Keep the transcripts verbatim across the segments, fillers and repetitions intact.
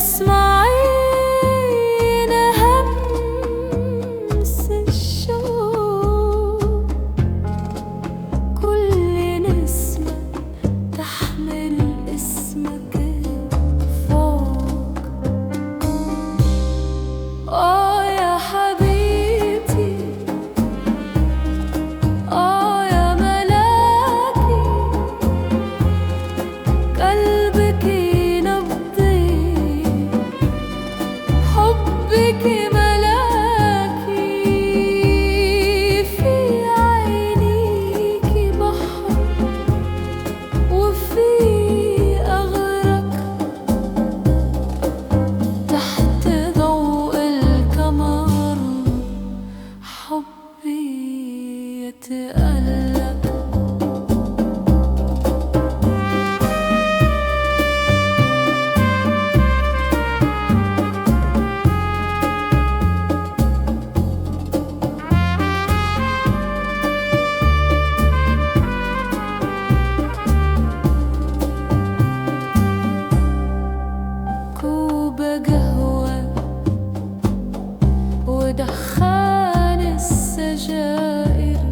اسمعينا همس الشوق، كل نسمة تحمل اسمك فوق. آه يا حبيبتي، آه يا ملاكي، قلبك نبضي، حبك ملاكي، في عينيك بحر وفي أغرق تحت ضوء القمر. حبي يتألق. كوب قهوة ودخان السجائر،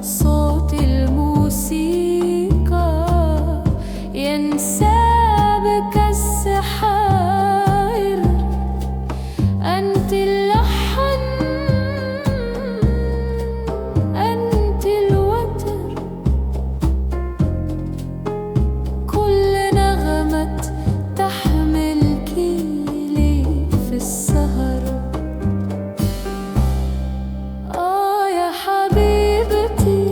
صوت الموسيقى ينساب كالسحائر. أنت اللحن، أنت الوتر، كل نغمة تحملكي لي في السهر. آه يا حبيبتي،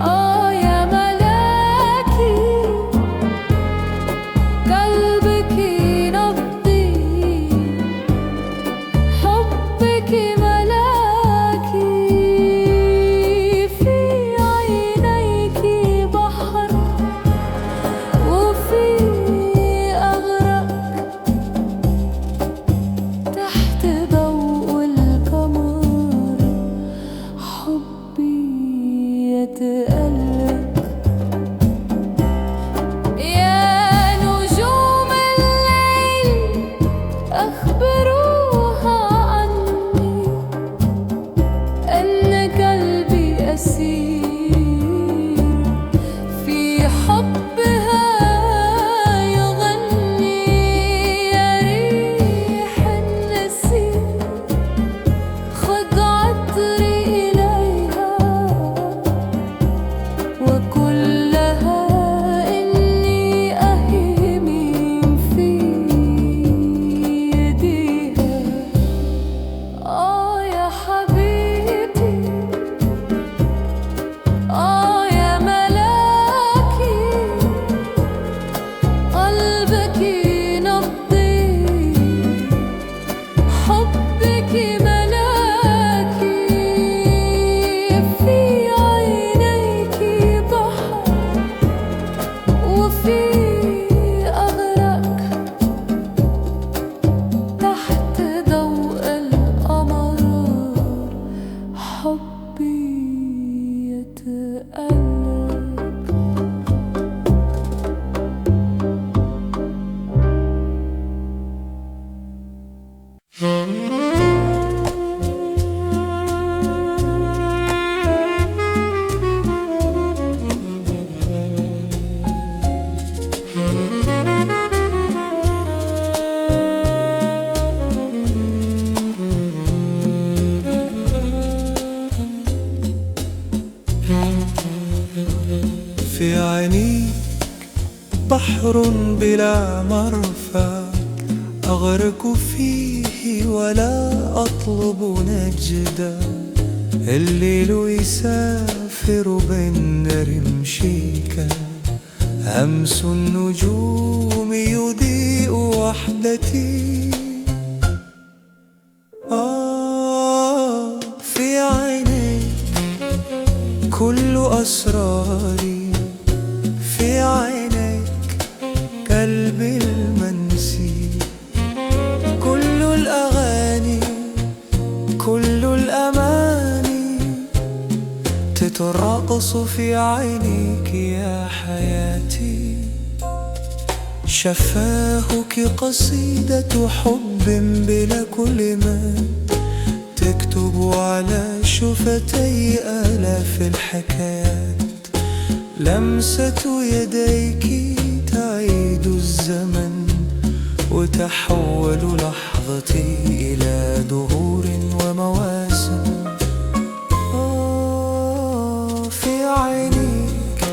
آه يا ملاكي، قلبك نبضي، حبك ملاكي، في عينيك بحر وفي أغرق تحت ضوء القمر. حبي يتألق. يا نجوم الليل، أخبروها عني، أن قلبي أسير في حبها يغني. يا ريح النسيم، خذ عطري إليها، وقل لها إني أهيم في يديها. آه يا حبيبتي، آه يا ملاكي، قلبك نبضي، حبك ملاكي، في عينيك بحر وفي أغرق تحت ضوء القمر. حبي يتألق. في عينيك بحر بلا مرفأ، أغرق فيه ولا أطلب نجدا. الليل يسافر بين رمشيك، أمس النجوم يضيء وحدتي. آه، في عينيك كل أسراري، في عينيك قلبي المنسي، كل الأغاني، كل الأماني تترقص في عينيك يا حياتي. شفاهك قصيدة حب بلا كلمات، تكتب على شفتي آلاف الحكايات. لمسة يديك تعيد الزمن، وتحول لحظتي إلى دهور ومواسم. آه، في عينيك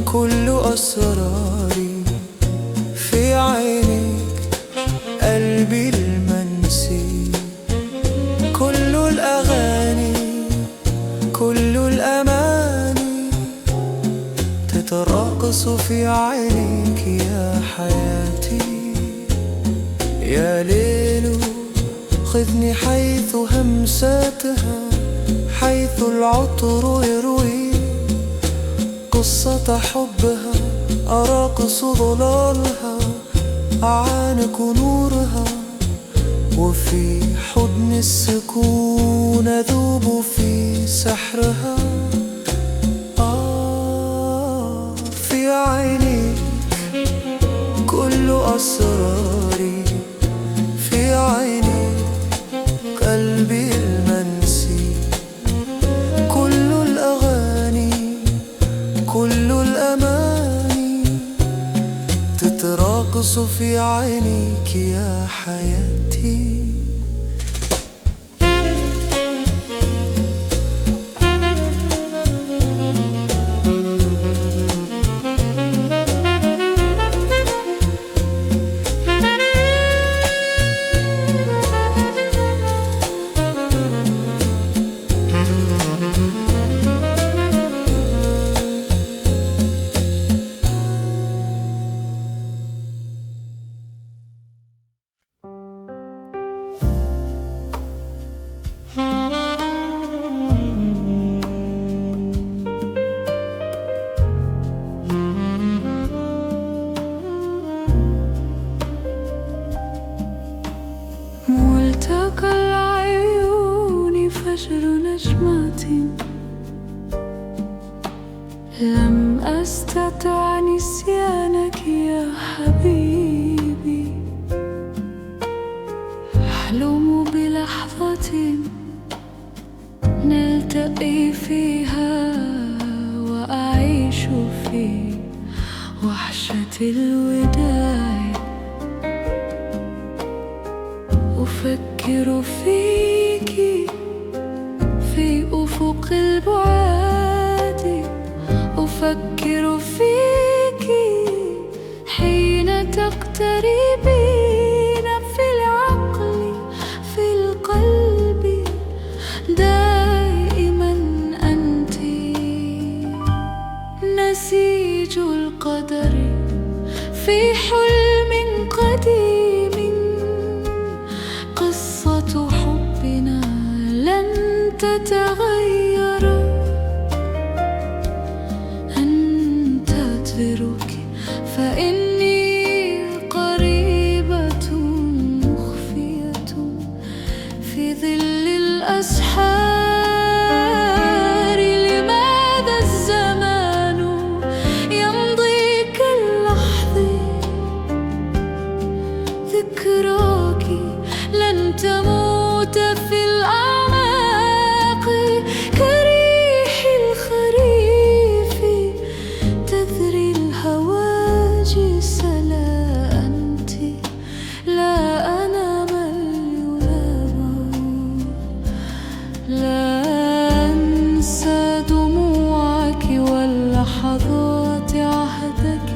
كل أسراري، في عينيك قلبي المنسي، كل الأغاني، كل الأماني تتراقص في عينيك يا حياتي. يا ليل خذني حيث همستها، حيث العطر يروي قصة حبها، أراقص ظلالها، أعانق نورها، وفي حضن السكون أذوب في سحرها. آه، في عينيك كل أسراري، في عينيك قلبي المنسي، كل الأغاني، كل الأماني تتراقص في عينيك يا حياتي. ملتقى العيون فجر نجمة، لم أستطع نسيانك يا حبيبي. أحلم بلحظة نلتقي فيها وأعيش في وحشة الوداع. أفكر فيك في أفق البعاد، أفكر فيك حين تقتربين في العقل، في القلب، دائما أنت نسيج القدر في حلم قديم. قصة حبنا لن تتغير. أنتظرك فإني قريبة مخفية في ظل الأسحار. لماذا الزمان يمضي كاللحظة؟ ذكراك لن تموت في الأعماق. كريح الخريف تذري الهواجس، لا أنت، لا أنا بل يلام. لا أنسى دموعك واللحظات، عهدك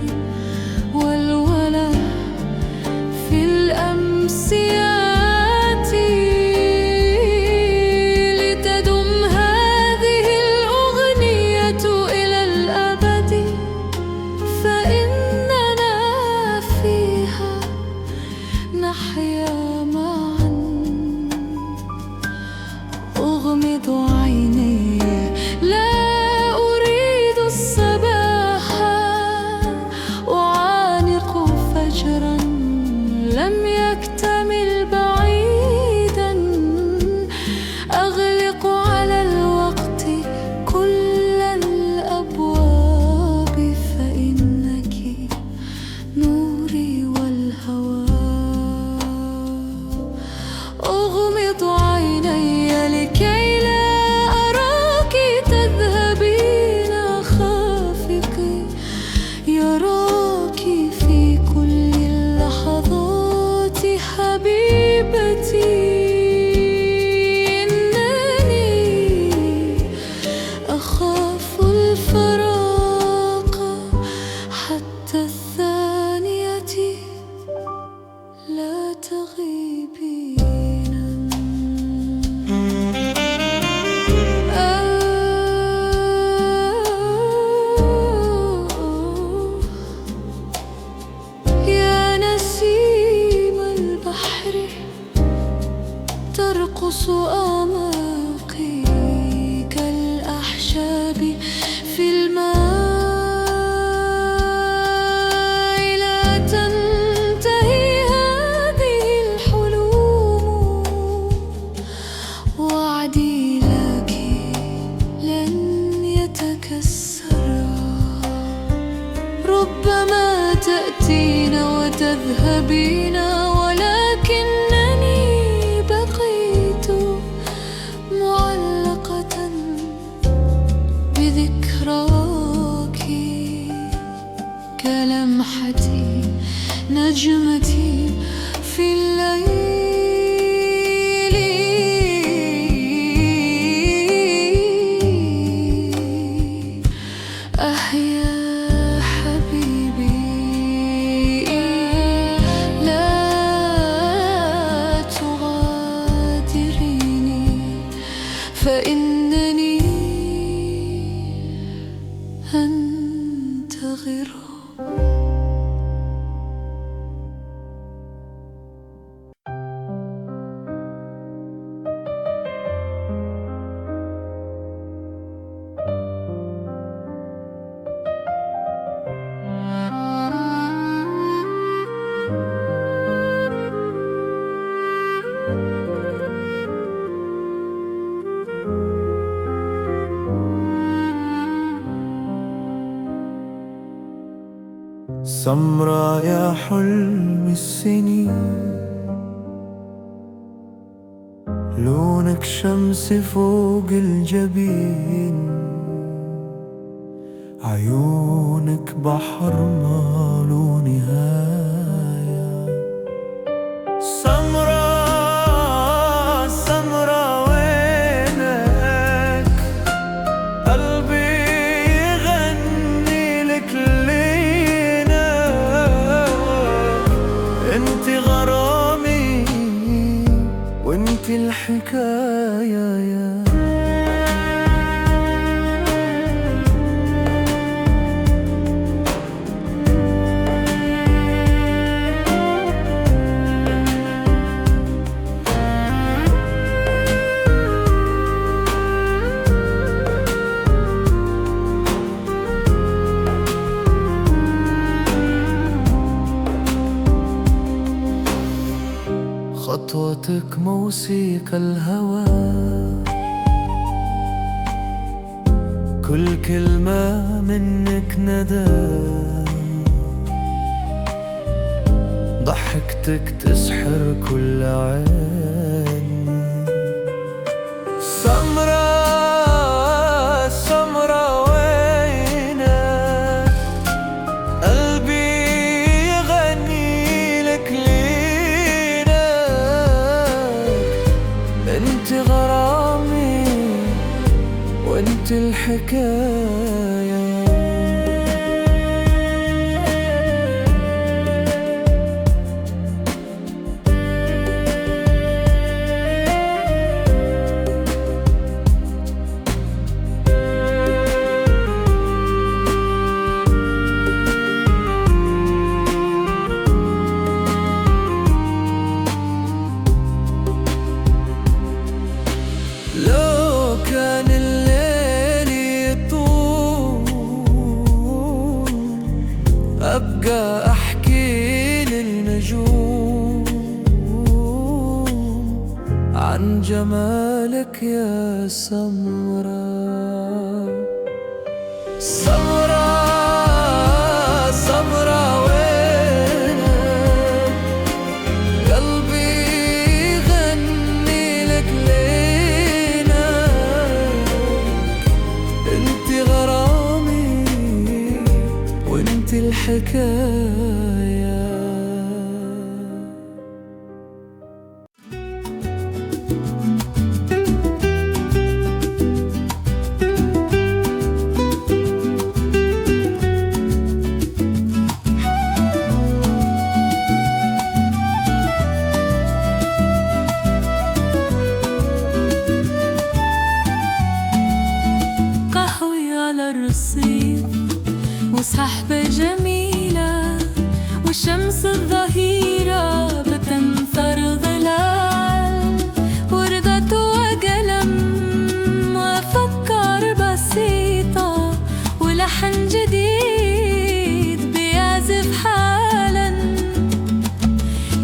والولا في الأمسيات. لتدم هذه الأغنية إلى الأبد، فإننا فيها نحيا معا. أغمض عيني، لا أريد الصباح، أعانق فجرا لم يكتمل بعيدا. أغلق على الوقت كل الأبواب، فإنك نور حتى الثانية لا تغيبين. آه، يا نسيم البحر، ترقص أعماقي كالأحشاب في الماء. لا تنتهي هذه الحلوم، وعدي لك لن يتكسر. ربما تأتين وتذهبين، ولكنني بقيت معلقة بذكراك. كلمحة نجمة في الليل. أه يا حبيبي، لا تغادريني، فإنني أنتظر. سمرا يا حلم السنين، لونك شمس فوق الجبين، عيونك بحر ما له نهاية. سمرا، سمرا وينك؟ قلبي يغني لك لينك. انت غرامي وانت الحكاية يا خطوتك موسيقى الهوى، كل كلمة منك ندى، ضحكتك تسحر كل عين. سمرا، سمرا وينك؟ قلبي يغني لك لينك. انت غرامي وانت الحكاية. لو كان الليل يطول، أبقى أحكي للنجوم عن جمالك يا سمرا. سمرا، سمرا وينك؟ قلبي يغني لك ليلك. انت غرامي وانت الحكاية. شمس الظهيرة بتنثر ظلال، وردة وقلم وأفكار بسيطة، ولحن جديد بيعزف حالا.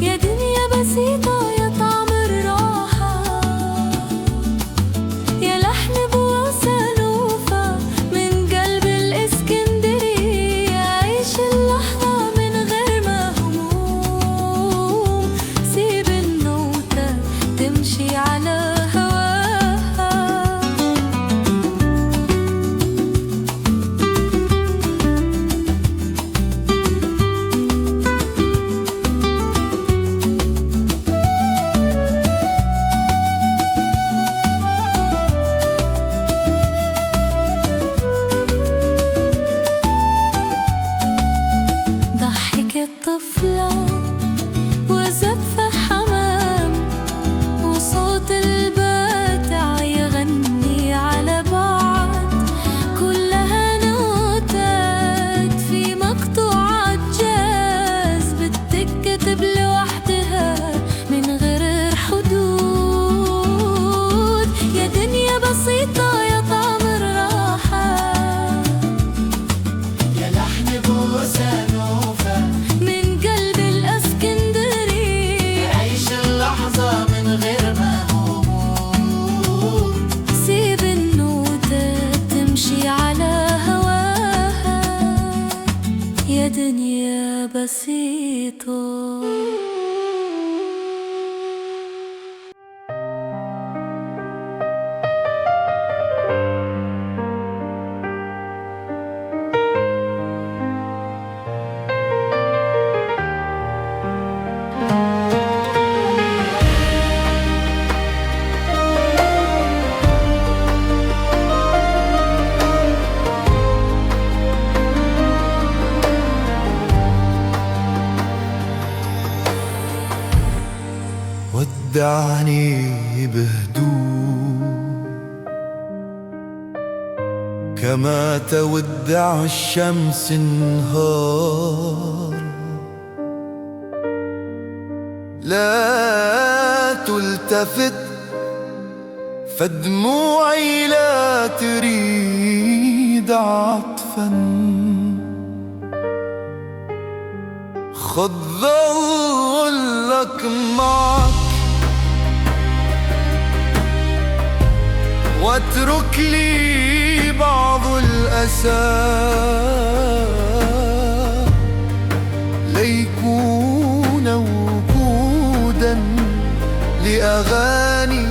يا دنيا بسيطة، يا طعم الراحة، يا لحن بوسا نوفا من قلب الإسكندرية. عيش اللحظة من غير ما هموم، سيب النوتة تمشي على هواها. ضحكة طفلة وزف حمام، وصوت الباتع يغني على بعض. كلها نوتات في مقطوعة جاز بتتكتب لوحدها من غير حدود. يا دنيا بسيطة، يا طعم الراحة، يا لحن بوسا نوفا من قلب الإسكندرية. عيش اللحظة من غير ما هموم، سيب النوتة تمشي على هواها. يا دنيا بسيطة. ودعني بهدوء كما تودع الشمس النهار. لا تلتفت، فدموعي لا تريد عطفا. خذ ظلك معك واترك لي بعض الأسى ليكون وقودا لأغاني،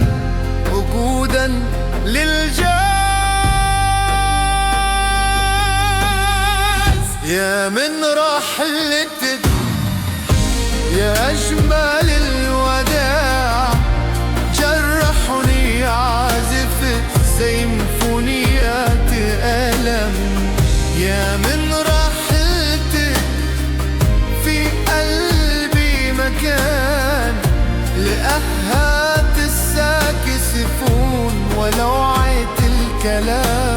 وقودا للجاز. يا من رحلتك، يا أجمل الوداع، جرحني عازف سيمفونيات ألم. يا من رحلتك، في قلبي مكان لأهات الساكسفون ولوعة الكلام.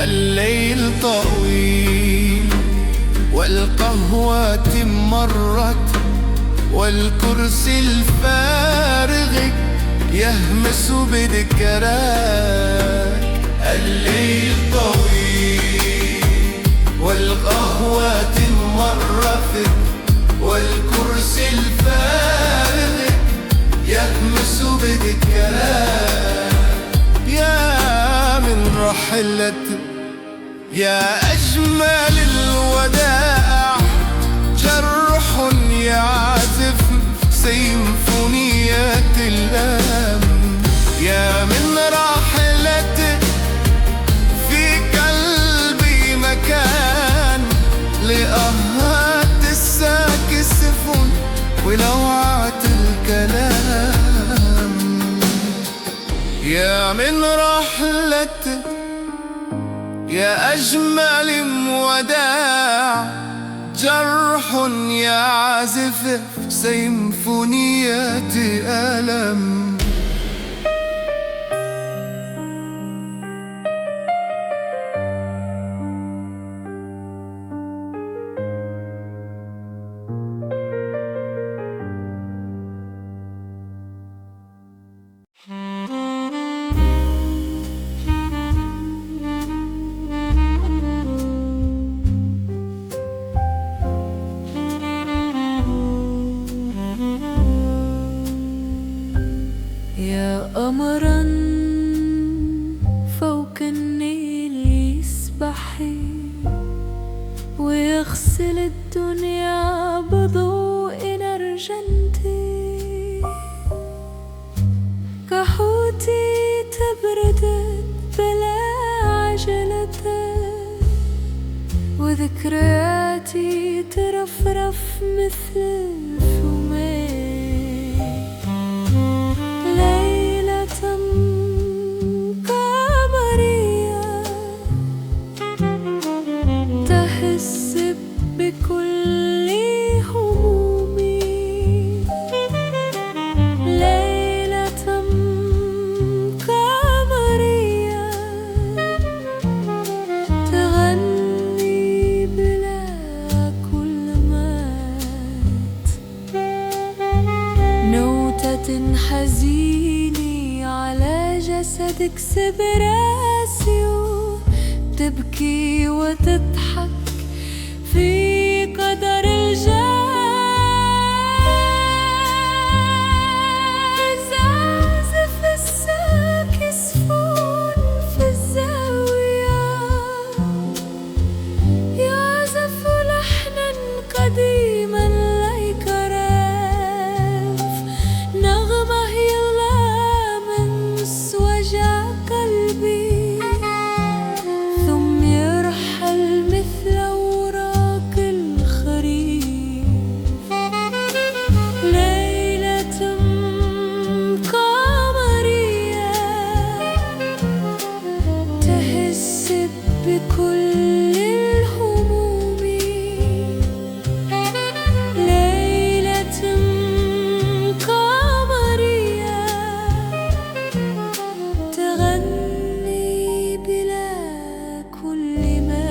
الليل طويل والقهوة مرت والكرسي الفارغ يهمس بذكراك. الليل طويل والقهوة مرت والكرسي الفارغ يهمس بذكراك. يا من رحلت، يا أجمل الودائع، جرح يعزف سيمفونية الألم. يا من رحلت، في قلبي مكان لأهات الساكسفون من رحلتك يا أجمل وداع، جرح يعزف سيمفونية ألم. يا قمرا فوق النيل يسبح ويغسل الدنيا بضوء أرجنتي. كحوتي تبردت بلا عجلة، وذكرياتي ترفرف مثل الفومية. ليلة قمرية تهز بكل همومي. ليلة قمرية تغني بلا كل مات. نوتة حزينة على جسدك سبراسيو، تبكي وتضحك في قدر الجاز. عازف الساكسفون في الزاوية يعزف لحنا قديما لا يكرف، نغمة يلا من وجع قلبي، ثم يرحل مثل أوراق الخريف. ليلة قمرية تهز بكل الهموم. ليلة قمرية تغني بلا كل ما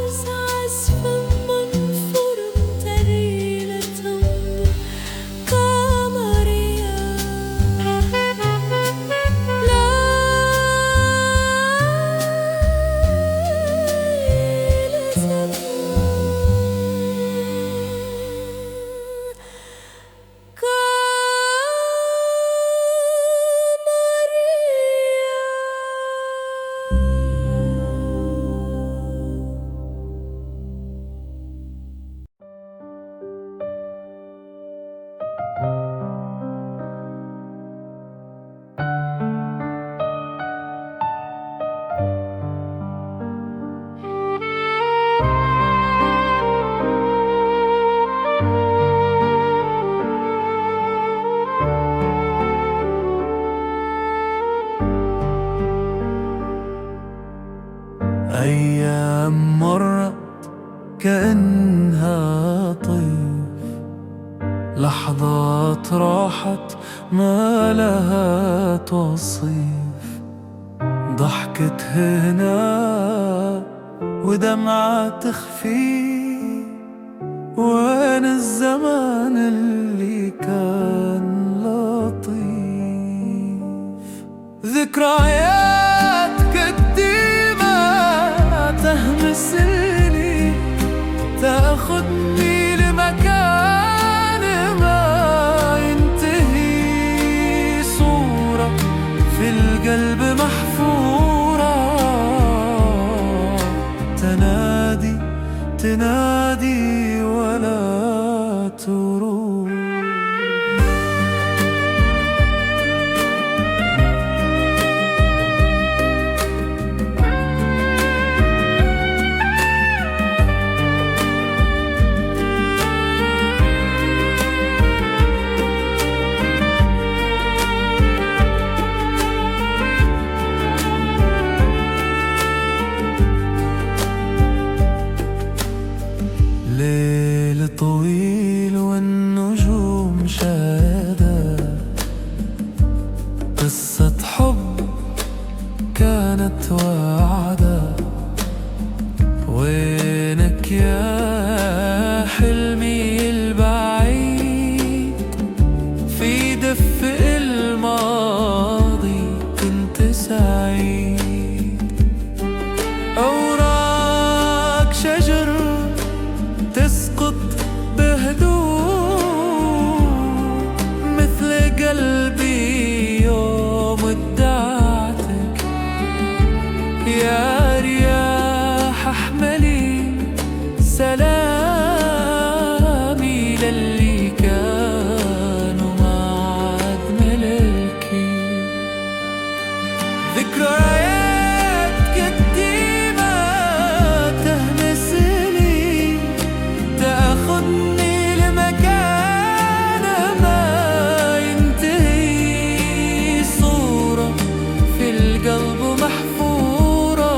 جاز عزف منفور تريلة قمرية. لا يلزم أيام مرت كأنها طيف، لحظات راحت ما لها توصيف. ضحكة هنا ودمعة تخفي، وين الزمان اللي كان لطيف؟ ذكريات قديمة تهمس لي، تاخدني لمكان ما ينتهي. تنادي ولا تروح. ليل طويل والنجوم شاهدة، قصة حب كانت وعدة. وينك يا حلمي البعيد؟ في دفء الماضي كنت سعيد. أوراق شجر تسقط بهدوء، مثل قلبي يوم ودعتك. يا رياح احملي سلامي للي كانوا معك ملكي. ذكريات قديمة تهمس لي، تاخدني لمكان ما ينتهي. صورة في القلب محفورة،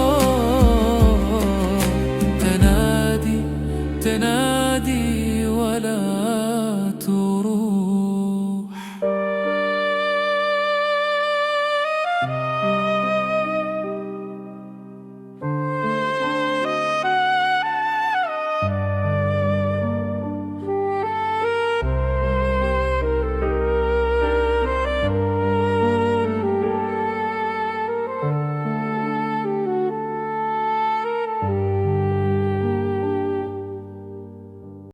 تنادي، تنادي.